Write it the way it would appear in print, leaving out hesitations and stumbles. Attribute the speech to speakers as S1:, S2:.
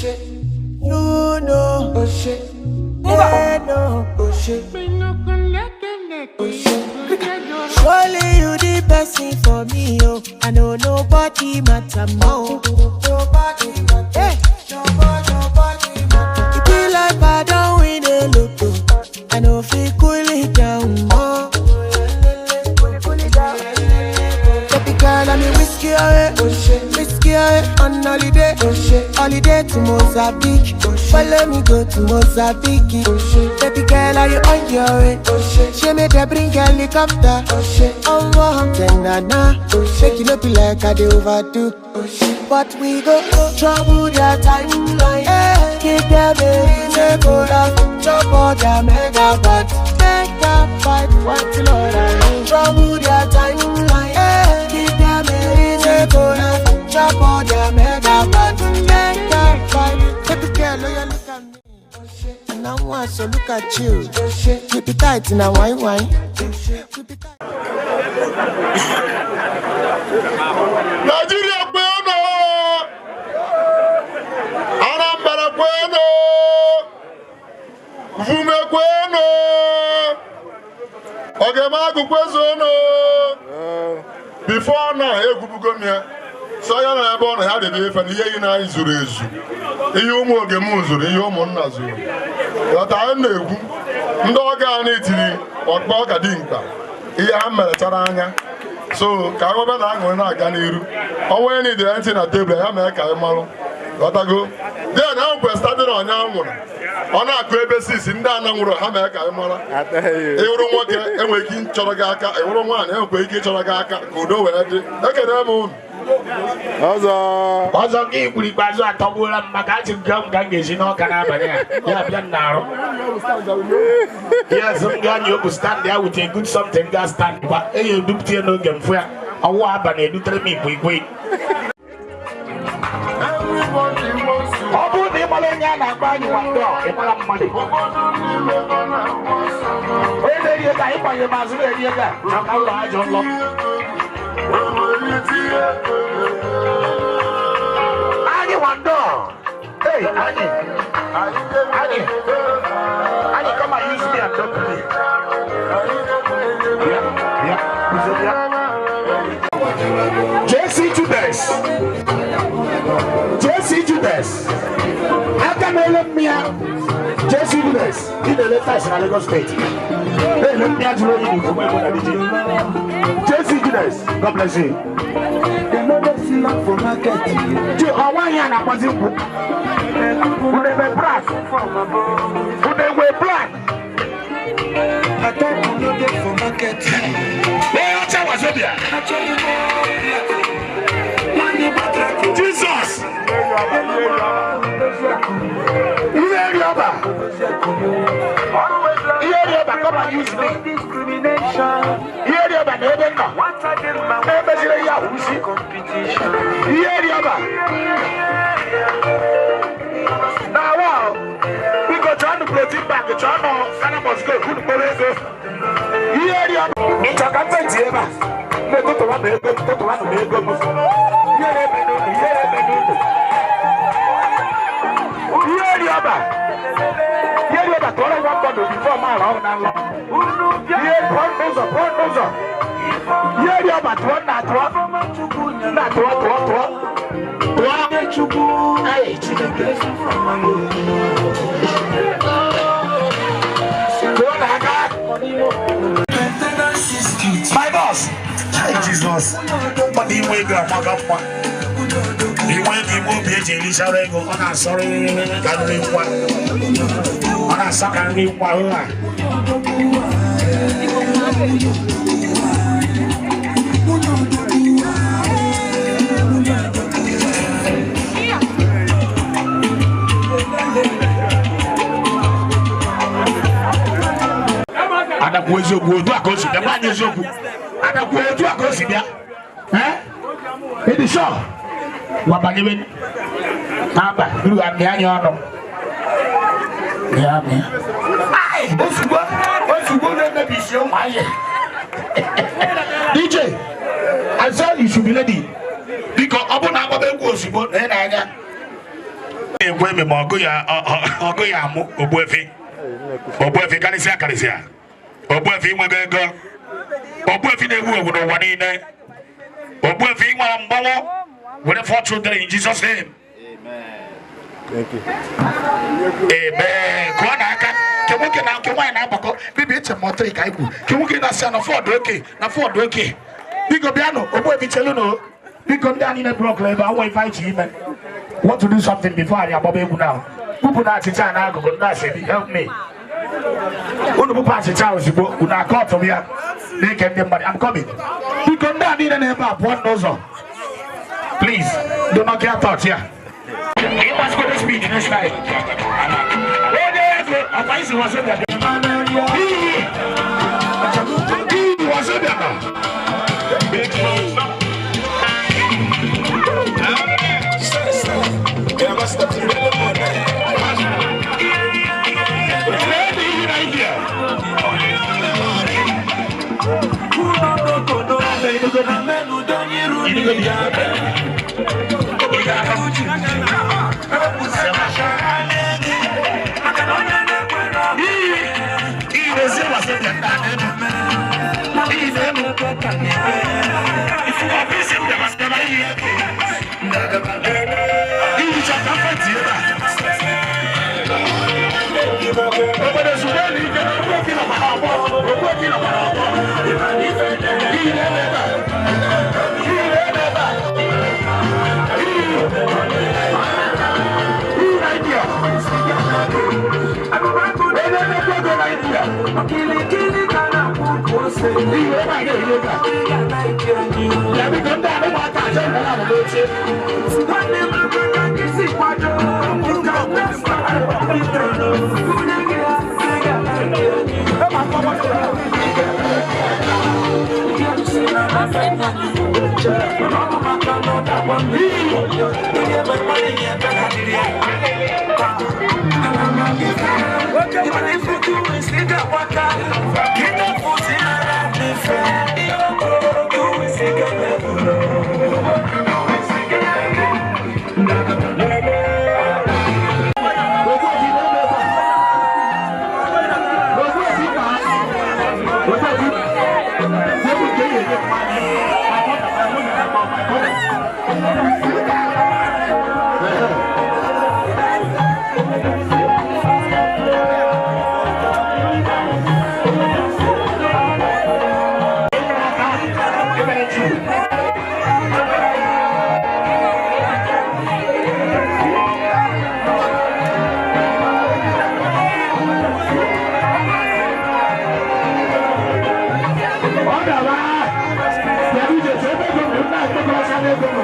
S1: You know, oh shit. Yeah, no, oh shit. Oh shit. Surely you the person for me, oh. I know nobody matter more. Nobody matter. Hey. Nobody, nobody matter. It be like I don't win a lotto. I know feel cool it down more. Baby girl, I'm in whiskey away, oh shit. Whiskey away on holiday, oh shit. Holiday to Mozambique, oh shit. Follow me go to Mozambique, oh shit. Baby girl, are you on your way? Oh shit. She made her bring helicopter, oh shit. Oh, oh, then na na, oh shit. Make it no be like I dey overdo, oh shit. But we go trouble their timeline, eh. Give them a reason go laugh, chop all their megabyte, megabyte. What you Lord I trouble their timeline, eh. Give them a reason go laugh, chop all their megabyte, megabyte. Baby girl, oh yeah, look at me. And I want so look at you. Keep it tight in a wine wine. Keep it tight.
S2: Nigeria kwenu! Anambra kwenu! Mfume kwenu! Ogemagụ kwezuonu! Before now, ekwubugo m ya sọ ya na ebe ọ na ya debe ife na ihe yi na anyị zuru ezu, ihe ụmụ ogem zuru, ihe ụmụnna zuru. Ghọta anyị na-ekwu ndị ọga anyị tiri ọkpa ọka dị mkpa, ihe ha mere chara anya. So ka aghọba na aṅụrị na-aga n'iru. Ọnwa enyi dị ntị na tebụl ya mee ka anyị marụ. Ghọtago? Den ahụ kwe starting ọnya nwụrụ, ọ na-akụ ebe sisi ndị ana nwụrụ ha mee ka anyị mara. Ịhụrụ nwoke enwere ike ịchọrọ gị aka, ịhụrụ nwaanyị enwekwa ike ịchọrọ gị aka, ka udo wee dị. Ekene m unu.
S3: Ọzọ.
S4: Ọzọ nke ikwuru ikpeazụ atọgbuola m, maka achị nke m ka m ga-esi n'ọka n'abalị a ya bịa m n'arụ. Yes, m ga-anya okwu stand ya with a good something ga stand kwa eyi edupụta ya n'oge mfụ ya ọwụwa abalị edutere m ikwe. Ọ bụrụ na ị mara onye a na-akpọ anyị nwandọ, ị mara mmadụ onye na-eri ego anyị kwanye m azụ na-eri ego a maka ụlọ ajọ nlọ. Anyị nwandọ. Hey, anyị anyị anyị, come and use me and talk to me. Bịa, bịa, guzo, bịa. JC Judas, JC Judas, aka na-ele mmịa. JC Judas, ị na-ele tax na Lagos State, na-ele mmịa jụrụ oyi n'Ufuma Ebo na DJ. JC Judas, God bless you. Ji ọnwa anyị a na-agbazi nkwụ. Unu eme plan, unu enwe plan. Ee, ọcha wazobia. Jesus! Ihe eri ọba. Ihe eri ọba, come and use me. Ihe eri ọba na ebe nọ. Emeziri ya ahụ isi. Ihe eri ọba. Na awa o. Biko chọọnụ protein bank, chọọnụ Ghana must go, unu kpọrọ ego. Ihe eri ọba. Ịchọ ka mpenti ebe a. Ndị tụtụwa na ego m, tụtụwa na ego m. Ihe na-eme n'unu, ihe na-eme n'unu. Ihe eri ọba. Ihe eri ọba tụọrọ nwa mmadụ before m ala ọhụụ na nlọ. Ihe pụọ n'ụzọ, pụọ n'ụzọ. Ihe eri ọba tụọ nna tụọ. Nna tụọ tụọ tụọ. Tụọ. Ee, Chineke. Tụọ n'aka. My boss. Hey, Jesus. Mmadụ inwe ego amaga mma. Inwe ego ime obi eji erichara ego, ọ na-asọrọ ka nri nwa. Ọ na-asa ka nri nwa hụ ha. Adakwu eziokwu otu a ka o si bịa, gwa anyị eziokwu. Adakwu otu a ka o si bịa. Eh? Ịdị sure? Gwa banyere n'aba iru amị anya ọnụ. Mịa mịa. Ai, ozugbo ozugbo na-emebisi ụmụ anyị. DJ, I said you should be ready. Biko ọ bụrụ na agbaba egwu ozugbo na ị na-anya. Na-ekwe eme ma ọgụ ya ọgụ ya amụ Ogbuefi. Ogbuefi karịsịa karịsịa. Ogbuefi nwego ego. Ogbuefi na-ewu ewu n'ụwa niile. Ogbuefi nwere mgbanwụ were four children in Jesus name. Amen. Kụọ n'aka. Nke nwoke na nke nwaanyị na-agbakọ. Bibi eche m ọtịrị ka anyị kwu. Nke nwoke na-asị ya na fọdụ oke na fọdụ oke. Biko bịanụ, Ogbuefi chelụnụ. Biko ndị a niile blọkụ ebe awa ife anyị ji ime. Want to do something before anyị agbaba egwu now. Bupụ na achịcha a n'akụkụ ndị asịrị help me. Unu bupụ achịcha ozugbo unu aka ọtụm ya na-eke ndị mmadụ. I'm coming. Biko ndị a niile na-ebe a pụọ n'ụzọ. Please, do not get touch here. He must go to speed next time. Onye ego, ọkwa isi wazobia bịa. Iyi wazobia nọ. Ebe iyi na India. Iyi na-ezi wazobia ndị a na-emu. Iyi na-emu. Ọkwa isi m bịara sịara iyi. Iyi chọrọ ka mfe tie ebe a. Obodo zuru elu ike na Ogbuefi nọkwa n'ọgbọ. Ogbuefi nọkwa n'ọgbọ. Iyi na-eme ebe a. Iyi na-eme ebe a. Iyi. Iyi na India. Onye nnukwu ego na India. Iyi ebe a ga-eri ego a. Ya biko ndị a ụmụaka achọ ịnọ na n'oche. Ogbuefi na-eme ebe a. Ogbuefi na Ogbuefi. Egwu nke ihe enye mmadụ. My brother, my brother, my brother. Ọ dara. Kedu ije ebe ego nọ? Nna ekpekọrọcha n'ego nọ.